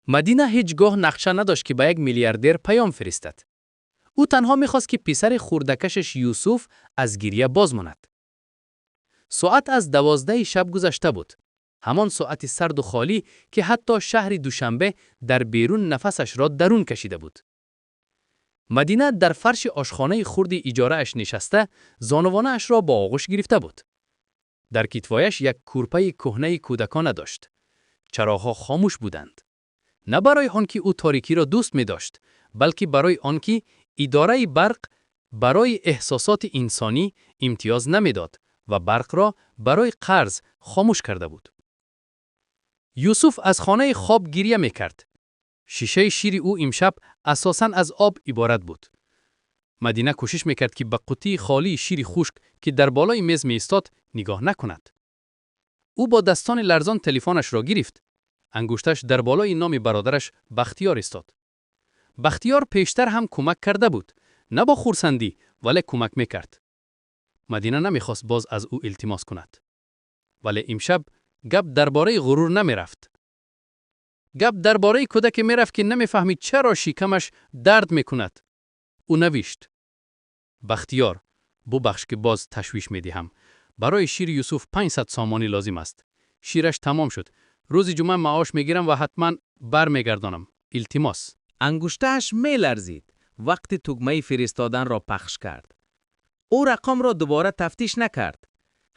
Мадина ҳеҷ гоҳ нақша надошт, ки ба як миллиардер паём фиристад. Ӯ танҳо мехост, ки писари хурдакашаш Юсуф аз гиря боз монад. Соат аз 12-и шаб гузашта буд. Ҳамон соати сарду холӣ, ки ҳатто шаҳри Душанбе дар берун нафасашро дарун кашида буд. Мадина дар фарши ошхонаи хурди иҷорааш нишаста, зонувонаашро бо оғӯш гирифта буд. Дар китфояш як кӯрпаи кӯҳнаи кӯдакона дошт. Чароғҳо хомӯш буданд. На барои он ки ӯ торикиро дӯст медошт, балки барои он ки идораи барқ барои эҳсосоти инсонӣ имтиёз намедод ва барқро барои қарз хомӯш карда буд. Юсуф аз хонаи хоб гиря мекард. Шишаи шири ӯ имшаб асосан аз об иборат буд. Мадина кӯшиш мекард, ки ба қуттии холии шири хушк, ки дар болои мез меистод, нигоҳ накунад. Ӯ бо дастони ларзон телефонашро гирифт. Ангушташ дар болои номи бародараш Бахтиёр истод. Бахтиёр пештар ҳам кӯмак карда буд, на бо хурсандӣ, вале кӯмак мекард. Мадина намехост боз аз ӯ илтимос кунад. Вале имшаб гап дар бораи ғурур намерафт. Гап дар бораи кӯдаке мерафт, ки намефаҳмид, чаро шикамаш дард мекунад. Ӯ навишт: «Бахтиёр, бубахш, ки боз ташвиш медиҳам. Барои шири Юсуф 500 сомонӣ лозим аст. Шираш тамом шуд. Рӯзи ҷумъа маош мегирам ва ҳатман бармегардонам. Илтимос». Ангуштааш меларзид, вақти тугмаи фиристоданро пахш кард. Ӯ рақамро дубора тафтиш накард,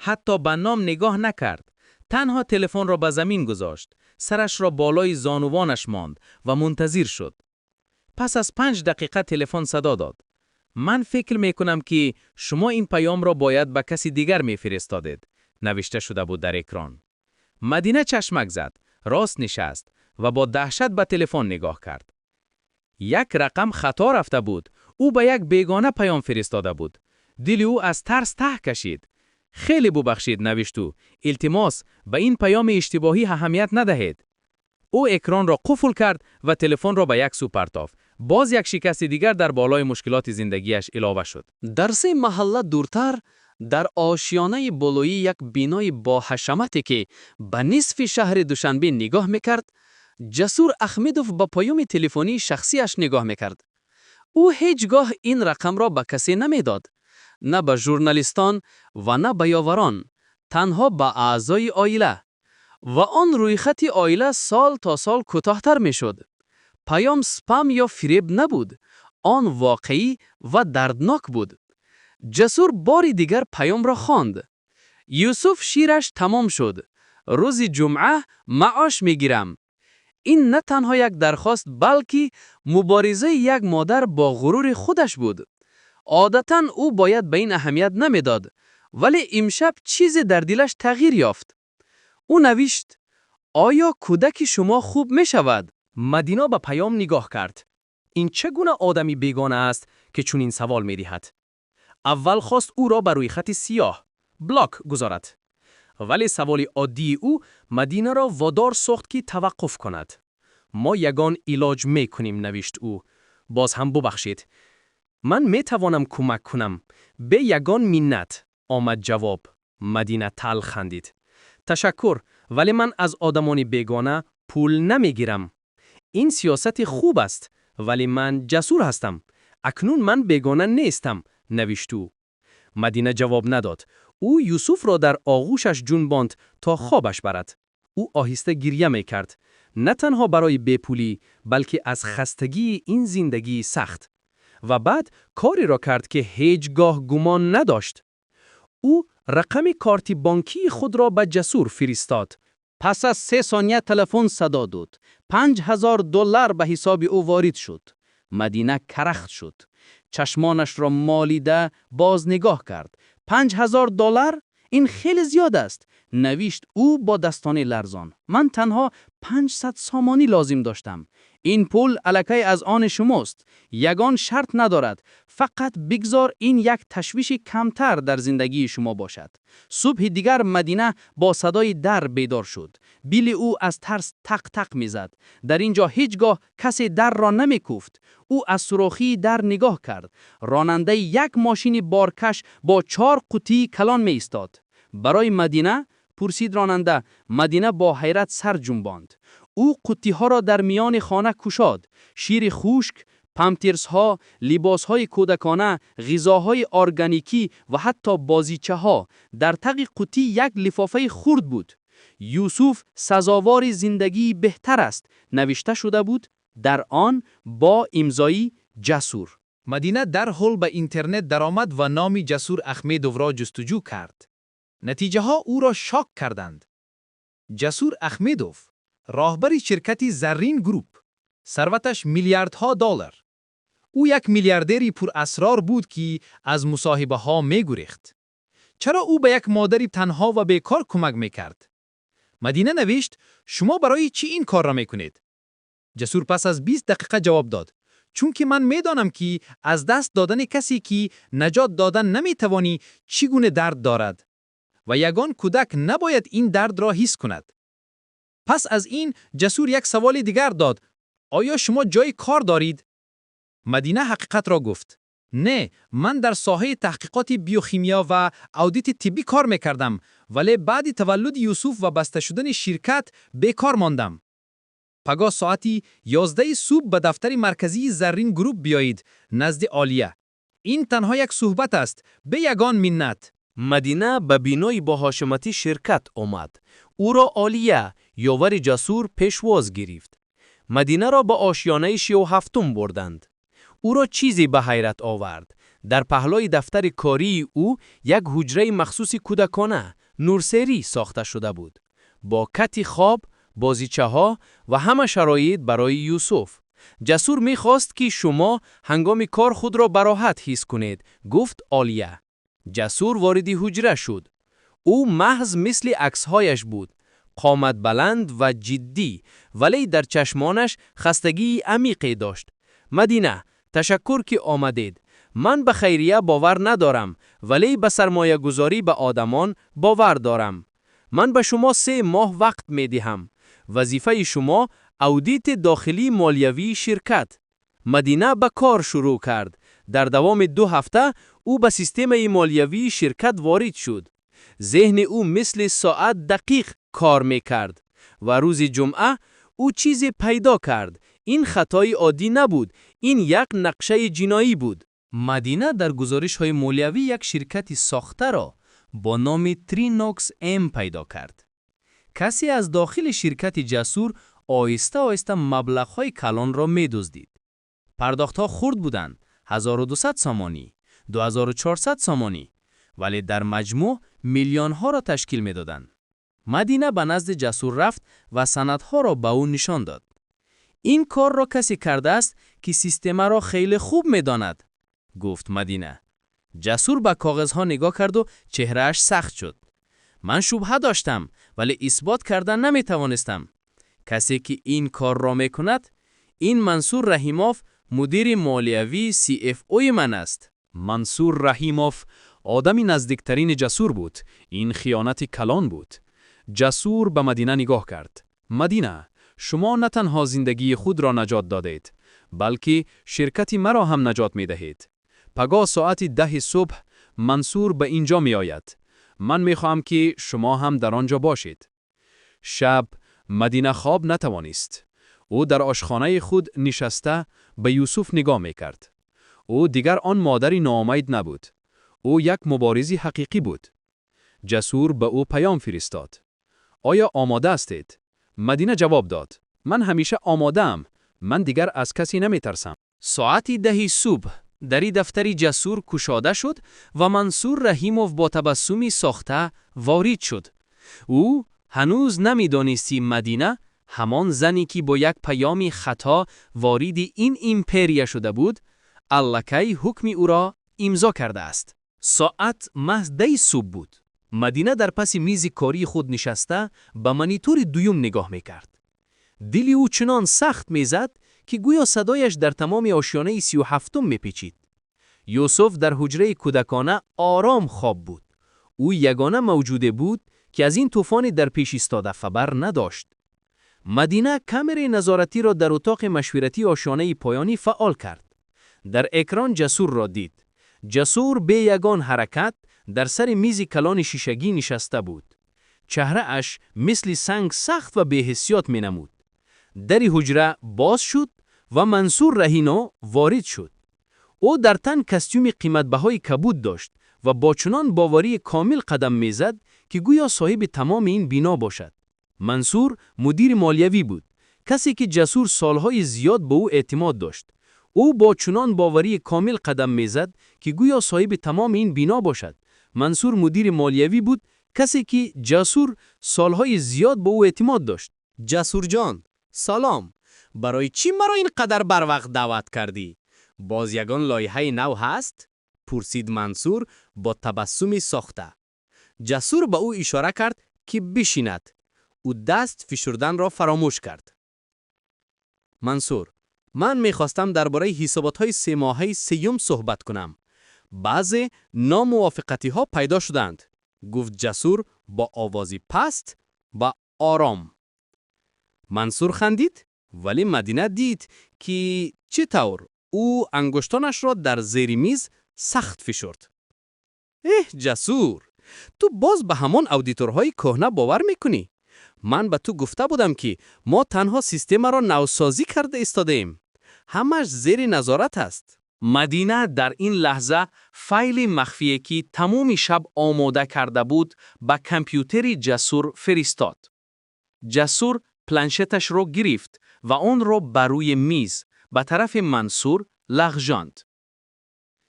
ҳатто ба ном нигоҳ накард. Танҳо телефонро ба замин гузошт, сарашро болои зонувонаш монд ва мунтазир шуд. Пас аз 5 дақиқа телефон садо дод. «Ман фикр мекунам, ки шумо ин паёмро бояд ба каси дигар мефиристодед», навишта шуда буд дар экран. Мадина чашмак зад, рост нишаст ва бо даҳшат ба телефон нигоҳ кард. Як рақам хато рафта буд. Ӯ ба як бегона паём фиристода буд. Дили ӯ аз тарс таҳ кашид. «Хеле бубахшид», навишт ӯ. «Илтимос, ба ин паёми иштибоҳӣ аҳамият надаҳед». Ӯ экранро қуфл кард ва телефонро ба як сӯ партофт. Боз як шикасти дигар дар болои мушкилоти зиндагиаш илова шуд. Дар се маҳалла дуртар, дар ошёнаи болоии як бинои боҳашамате, ки ба нисфи шаҳри Душанбе нигоҳ мекард, Ҷасур Ахмедов ба паёми телефонии шахсиаш нигоҳ мекард. Ӯ ҳеҷ гоҳ ин рақамро ба касе намедод, на ба журналистон ва на ба ёварон, танҳо ба аъзои оила. Ва он рӯйхати оила сол то сол кӯтоҳтар мешуд. Паём спам ё фиреб набуд, он воқеӣ ва дарднок буд. Ҷасур бори дигар паёмро хонд: «Юсуф шираш тамом шуд. Рӯзи ҷумъа маош мегирам». Ин на танҳо як дархост, балки муборизаи як модар бо ғурури худаш буд. Одатан ӯ бояд ба ин аҳамият намедод, вале имшаб чизе дар дилаш тағйир ёфт. Ӯ навишт: «Оё кӯдаки шумо хуб мешавад?» Мадина ба паём нигоҳ кард. Ин чӣ гуна одами бегона аст, ки чунин савол медиҳад? Аввал хост ӯро ба рӯйхати сиёҳ, блок гузорад. Вале саволи оддии ӯ Мадинаро водор сохт, ки таваққуф кунад. «Мо ягон илоҷ мекунем», навишт ӯ. «Боз ҳам бубахшед. Ман метавонам кӯмак кунам». «Бе ягон миннат», омад ҷавоб. Мадина талх хандид. «Ташаккур, вале ман аз одамони бегона пул намегирам». «Ин сиёсати хуб аст, вале ман Ҷасур ҳастам. Акнун ман бегона нестам», навишт ӯ. Мадина ҷавоб надод. Ӯ Юсуфро дар оғӯшаш ҷунбонд, то хобаш барад. Ӯ оҳиста гиря мекард. На танҳо барои бепулӣ, балки аз хастагии ин зиндагии сахт. Ва баъд кореро кард, ки ҳеҷ гоҳ гумон надошт. Ӯ рақами корти бонкии худро ба Ҷасур фиристод. Пас аз 3 сония телефон садо дод. 5000 доллар ба ҳисоби ӯ ворид шуд. Мадина карахт шуд. Чашмонашро молида боз нигоҳ кард. «5000 доллар? Ин хеле зиёд аст», навишт ӯ бо дастони ларзон. «Ман танҳо 500 сомонӣ лозим доштам». «Ин пул аллакай аз они шумост. Ягон шарт надорад. Фақат бигзор ин як ташвиши камтар дар зиндагии шумо бошад». Субҳи дигар Мадина бо садои дар бедор шуд. Дили ӯ аз тарс тақ-тақ мезад. Дар ин ҷо ҳеҷ гоҳ касе дарро намекӯфт. Ӯ аз сурохии дар нигоҳ кард. Ронандаи як мошини боркаш бо чор қуттии калон меистод. «Барои Мадина?» пурсид ронанда. Мадина бо ҳайрат сар ҷунбонд. Ӯ қуттиҳоро дар миёни хона кушод. Шири хушк, памперсҳо, либосҳои кӯдакона, ғизоҳои органикӣ ва ҳатто бозичаҳо. Дар таги қуттӣ як лифофаи хурд буд. «Юсуф сазовори зиндагии беҳтар аст», навишта шуда буд дар он бо имзои Ҷасур. Мадина дарҳол ба интернет даромад ва номи Ҷасур Ахмедовро ҷустуҷӯ кард. Натиҷаҳо ӯро шок карданд. Ҷасур Ахмедов, роҳбари ширкати Заррин Груп, сарваташ миллиардҳо доллар. Ӯ як миллиардери пурасрор буд, ки аз мусоҳибаҳо мегурехт. Чаро ӯ ба як модари танҳо ва бекор кӯмак мекард? Мадина навишт: «Шумо барои чӣ ин корро мекунед?» Ҷасур пас аз 20 дақиқа ҷавоб дод: «Чунки ман медонам, ки аз даст додани касе, ки наҷот додан наметавонӣ, чӣ гуна дард дорад. Ва ягон кӯдак набояд ин дардро ҳис кунад». Пас аз ин Ҷасур як саволи дигар дод: «Оё шумо ҷои кор дорид?» Мадина ҳақиқатро гуфт: «Не, ман дар соҳаи таҳқиқоти биохимия ва аудити тиббӣ кор мекардам, вале баъди таваллуди Юсуф ва баста шудани ширкат бекор мондам». «Пагоҳ соати 11 субҳ ба дафтари марказии Заррин Груп биёед, назди Олия. Ин танҳо як суҳбат аст, бе ягон миннат». Мадина ба бинои боҳашамати ширкат омад. Ӯро Олия, ёвари Ҷасур, пешвоз гирифт. Мадинаро ба ошёнаи 37-ум бурданд. Ӯро чизе ба ҳайрат овард. Дар паҳлои дафтари кории ӯ як ҳуҷраи махсуси кӯдакона, nursery, сохта шуда буд. Бо кати хоб, бозичаҳо ва ҳама шароит барои Юсуф. «Ҷасур мехост, ки шумо ҳангоми кор худро бароҳат ҳис кунед», гуфт Олия. Ҷасур вориди ҳуҷра шуд. Ӯ маҳз мисли аксҳояш буд. Қомат баланд ва ҷиддӣ, вале дар чашмонаш хастагии амиқе дошт. «Мадина, ташаккур, ки омадед. Ман ба хайрия бовар надорам, вале ба сармоягузорӣ ба одамон бовар дорам. Ман ба шумо 3 моҳ вақт медиҳам. Вазифаи шумо аудити дохилии молиявии ширкат». Мадина ба кор шурӯъ кард. Дар давоми 2 ҳафта ӯ ба системаи молиявии ширкат ворид шуд. Зеҳни ӯ мисли соат дақиқ кор мекард. Ва рӯзи ҷумъа ӯ чизе пайдо кард. Ин хатои оддӣ набуд, ин як нақшаи ҷиноӣ буд. Мадина дар гузоришҳои молиявӣ як ширкати сохтаро бо номи Тринокс М пайдо кард. Касе аз дохили ширкати Ҷасур оҳиста-оҳиста маблағҳои калонро медуздид. Пардохтҳо хурд буданд: 1200 сомонӣ, 2400 сомонӣ, вале дар маҷмӯъ миллионҳоро ташкил медоданд. Мадина ба назди Ҷасур рафт ва санадҳоро ба ӯ нишон дод. «Ин корро касе кардааст, ки системаро хеле хуб медонад», гуфт Мадина. Ҷасур ба коғазҳо нигоҳ карду чеҳрааш сахт шуд. «Ман шубҳа доштам, вале исбот карда наметавонистам. Касе, ки ин корро мекунад, ин Мансур Раҳимов, мудири молиявии CFO ман аст». Мансур Раҳимов одами наздиктарини Ҷасур буд. Ин хиёнати калон буд. Ҷасур ба Мадина нигоҳ кард. «Мадина, шумо на танҳо зиндагии худро наҷот додед, балки ширкати маро ҳам наҷот медиҳед. Пагоҳ соати 10 субҳ Мансур ба ин ҷо меояд. Ман мехоҳам, ки шумо ҳам дар он ҷо бошед». Шаб Мадина хоб натавонист. Ӯ дар ошхонаи худ нишаста ба Юсуф нигоҳ мекард. Ӯ дигар он модари ноумед набуд. Ӯ як муборизи ҳақиқӣ буд. Ҷасур ба ӯ паём фиристод: «Оё омода ҳастед?» Мадина ҷавоб дод: «Ман ҳамеша омодаам. Ман дигар аз касе наметарсам». Соати 10 субҳ дари дафтари Ҷасур кушода шуд ва Мансур Раҳимов бо табассуми сохта ворид шуд. Ӯ ҳанӯз намедонист, Мадина, ҳамон зане, ки бо як паёми хато вориди ин империя шуда буд, аллакай ҳукми ӯро имзо кардааст. Соат маҳз 10 субҳ буд. Мадина дар паси мизи кории худ нишаста ба монитори дуюм нигоҳ мекард. Дили ӯ чунон сахт мезад, ки гӯё садояш дар тамоми ошёнаи 37-ум мепечид. Юсуф дар ҳуҷраи кӯдакона ором хоб буд. Ӯ ягона мавҷуде буд, ки аз ин тӯфони дар пеш истода хабар надошт. Мадина камераи назоратиро дар утоқи машвиратии ошёнаи поёнӣ фаъол кард. Дар экран Ҷасурро дид. Ҷасур бе ягон ҳаракат дар сари мизи калони шишагӣ нишаста буд. Чеҳрааш мисли санг сахт ва беҳиссиёт менамуд. Дари ҳуҷра боз шуд ва Мансур Раҳимов ворид шуд. Ӯ дар тан костюми қиматбаҳои кабуд дошт ва бо чунон боварии комил қадам мезад, ки гӯё соҳиби тамоми ин бино бошад. Мансур мудири молиявӣ буд, касе ки Ҷасур солҳои зиёд ба ӯ эътимод дошт. Ӯ бо чунон боварии комил қадам мезад, ки гӯё соҳиби тамоми ин бино бошад. Мансур мудири молиявӣ буд, касе ки Ҷасур солҳои зиёд ба ӯ эътимод дошт. Ҷасурҷон, салом! Барои чӣ маро ин қадар барвақт даъват кардӣ? Боз ягон лоиҳаи нав ҳаст? Пурсид Мансур бо табассуми сохта. Ҷасур ба ӯ ишора кард, ки бишинад. Ӯ даст фишурданро фаромӯш кард. Мансур, ман мехостам дар бораи ҳисоботҳои семоҳаи сеюм суҳбат кунам. Баъзе номувофиқатиҳо пайдо шуданд, гуфт Ҷасур бо овози паст ва ором. Мансур хандид, вале Мадина дид, ки чӣ тавр ӯ ангуштонашро дар зери миз сахт фишурд. Эҳ, Ҷасур, ту боз ба ҳамон аудиторҳои кӯҳна бовар мекунӣ? Ман ба ту гуфта будам, ки мо танҳо системаро навсозӣ карда истодаем. Ҳамаш зери назорат аст. Мадина дар ин лаҳза файли махфие, ки тамоми шаб омода карда буд, ба компютери Ҷасур фиристод. Ҷасур планшеташро гирифт ва онро ба рӯи миз ба тарафи Мансур лағжонд.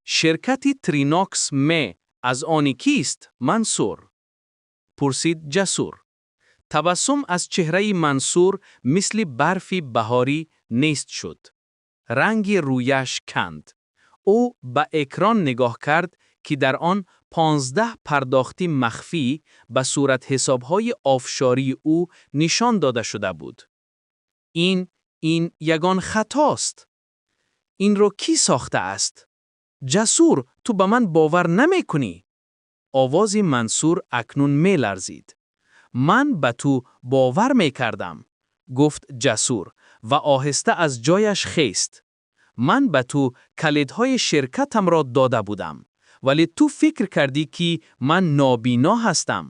Ширкати Тринокс М аз они кист, Мансур? Пурсид Ҷасур. Табассум аз чеҳраи Мансур мисли барфи баҳорӣ нест шуд. Ранги рӯяш канд. Ӯ ба экран нигоҳ кард, ки дар он 15 пардохти махфӣ ба суратҳисобҳои офшории ӯ нишон дода шуда буд. Ин ягон хатост. Инро кӣ сохтааст? Ҷасур, ту ба ман бовар намекунӣ. Овози Мансур акнун меларзид. Ман ба ту бовар мекардам, гуфт Ҷасур ва оҳиста аз ҷояш хест. Ман ба ту калидҳои ширкатамро дода будам, вале ту фикр кардӣ, ки ман нобино ҳастам.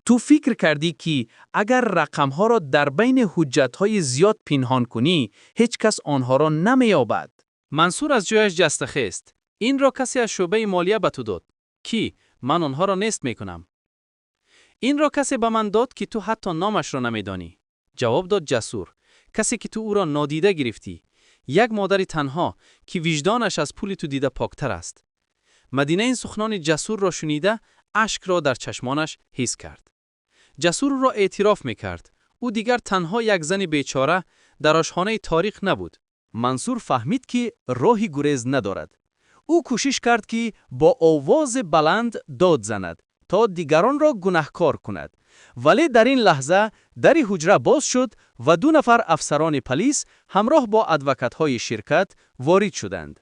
Ту фикр кардӣ, ки агар рақамҳоро дар байни ҳуҷҷатҳои зиёд пинҳон кунӣ, ҳеҷ кас онҳоро намеёбад. Мансур аз ҷояш ҷаста хест. Инро касе аз шӯъбаи молия ба ту дод. Кӣ? Ман онҳоро нест мекунам. Инро касе ба ман дод, ки ту ҳатто номашро намедонӣ. Ҷавоб дод Ҷасур. Касе, ки ту ӯро нодида гирифтӣ. Як модари танҳо, ки виҷдонаш аз пули ту дида поктар аст. Мадина ин суханони Ҷасурро шунида, ашкро дар чашмонаш ҳис кард. Ҷасур ӯро эътироф мекард. Ӯ дигар танҳо як зани бечора дар ошхонаи таърих набуд. Мансур фаҳмид, ки роҳи гурез надорад. Ӯ кӯшиш кард, ки бо овози баланд дод занад, то дигаронро гунаҳкор кунад. Вале дар ин лаҳза дари ҳуҷра боз шуд ва ду нафар афсарони полис ҳамроҳ бо адвокатҳои ширкат ворид шуданд.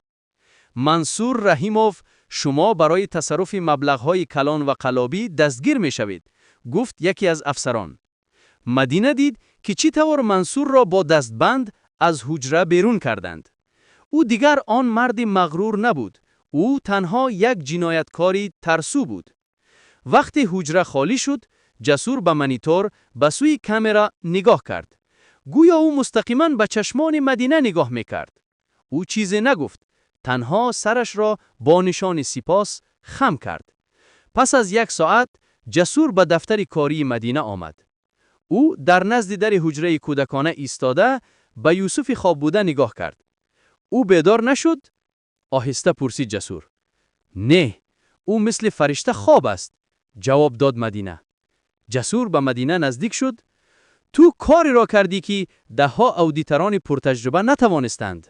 Мансур Раҳимов, шумо барои тасарруфи маблағҳои калон ва қаллобӣ дастгир мешавед, гуфт яке аз афсарон. Мадина дид, ки чӣ тавр Мансурро бо дастбанд аз ҳуҷра берун карданд. Ӯ дигар он марди мағрур набуд. Ӯ танҳо як ҷинояткори тарсу буд. Вақте ҳуҷра холӣ шуд, Ҷасур ба монитор, ба сӯи камера нигоҳ кард. Гӯё ӯ мустақиман ба чашмони Мадина нигоҳ мекард. Ӯ чизе нагуфт, танҳо сарашро бо нишони сипос хам кард. Пас аз як соат Ҷасур ба дафтари кории Мадина омад. Ӯ дар назди дари ҳуҷраи кӯдакона истода, ба Юсуфи хоббуда нигоҳ кард. Ӯ бедор нашуд? Оҳиста пурсид Ҷасур. Не, ӯ мисли фаришта хоб аст, ҷавоб дод Мадина. Ҷасур ба Мадина наздик шуд. Ту кореро кардӣ, ки даҳҳо аудиторони пуртаҷриба натавонистанд.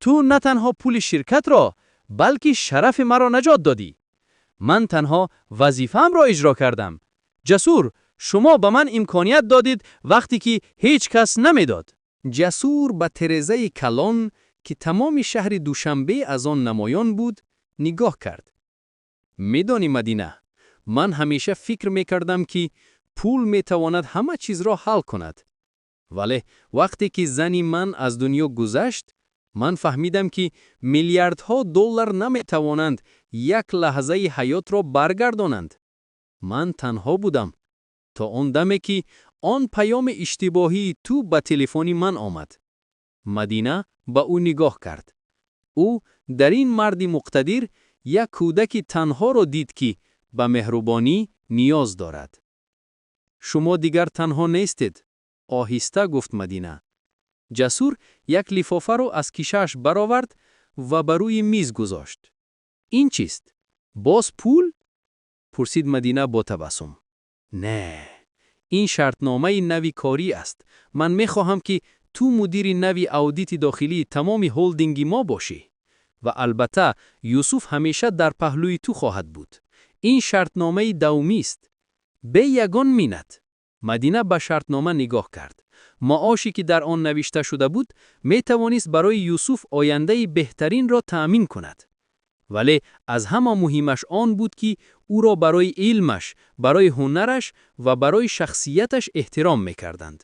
Ту на танҳо пули ширкатро, балки шарафи маро наҷот додӣ. Ман танҳо вазифаамро иҷро кардам. Ҷасур, шумо ба ман имконият додед, вақте ки ҳеҷ кас намедод. Ҷасур ба терезаи калон, ки тамоми шаҳри Душанбе аз он намоён буд, нигоҳ кард. Медонӣ, Мадина, ман ҳамеша фикр мекардам, ки пул метавонад ҳама чизро ҳал кунад. Вале вақте ки зани ман аз дунё гузашт, ман фаҳмидам, ки миллиардҳо доллар наметавонанд як лаҳзаи ҳаётро баргардонанд. Ман танҳо будам то он даме, ки Он паёми иштибоҳии ту ба телефони ман омад. Мадина ба ӯ нигоҳ кард. Ӯ дар ин марди муқтадир як кӯдаки танҳоро дид, ки ба меҳрубонӣ ниёз дорад. Шумо дигар танҳо нестед, оҳиста гуфт Мадина. Ҷасур як лифофаро аз кишааш баровард ва ба рӯи миз гузошт. Ин чист? Боз пул? Пурсид Мадина бо табассум. Не, ин шартномаи нави корӣ аст. Ман мехоҳам, ки ту мудири нави аудити дохилии тамоми холдинги мо бошӣ. Ва албатта, Юсуф ҳамеша дар паҳлӯи ту хоҳад буд. Ин шартномаи давомист. Бе ягон миннат. Мадина ба шартнома нигоҳ кард. Маоше ки дар он навишта шуда буд, метавонист барои Юсуф ояндаи беҳтаринро таъмин кунад. Вале аз ҳама муҳимаш он буд, ки ӯро барои илмаш, барои ҳунараш ва барои шахсияташ эҳтиром мекарданд.